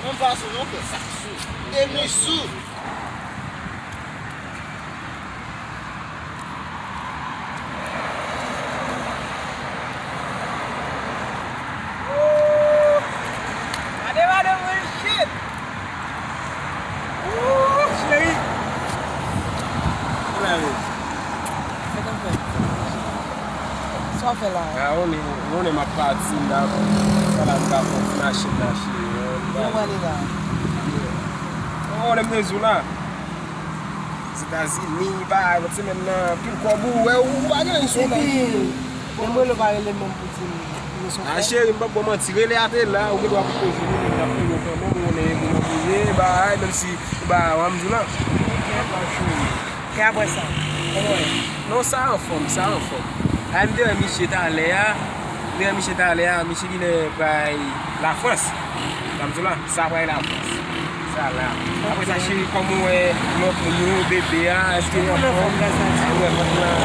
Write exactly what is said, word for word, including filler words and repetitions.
Mwen pa sou non, frè. Sa sou. Demi sou. Gade madanm mwen, shit. Ooh, cheri. Ou la, men. Sa w fè la? A, ou ne, ou ne m ap pati, m ta sa la, m ka fè ti machin, machin. Ou prale la? Ou ne m te di w la. Etazini, pa, lòt semèn nan, pil kòb ou, wè, ou pa gen anyen sou ou la. Epi, Menm rele w pa rele m menm pou di m nou se yon A frè. Cheri, m p ap ba w manti. Rele a te la, ou gen dwa pou koze li, men m t ap fè w kanmenm, ou konnen e pou mwen pou ye, ba, menm si, ba, w a m di w la. E apre sa, kòman w ye? Non, sa anfòm, sa anfòm. A, m te wè misye talè a, m te wè misye talè a, misye genlè pral Lafrans. Sa m di w la, sa pral Lafrans. Sa la. Apre sa, cheri, kòman w wè lòt moun yo, bebe a, èske yo anfòm? Ou wè fanm nan?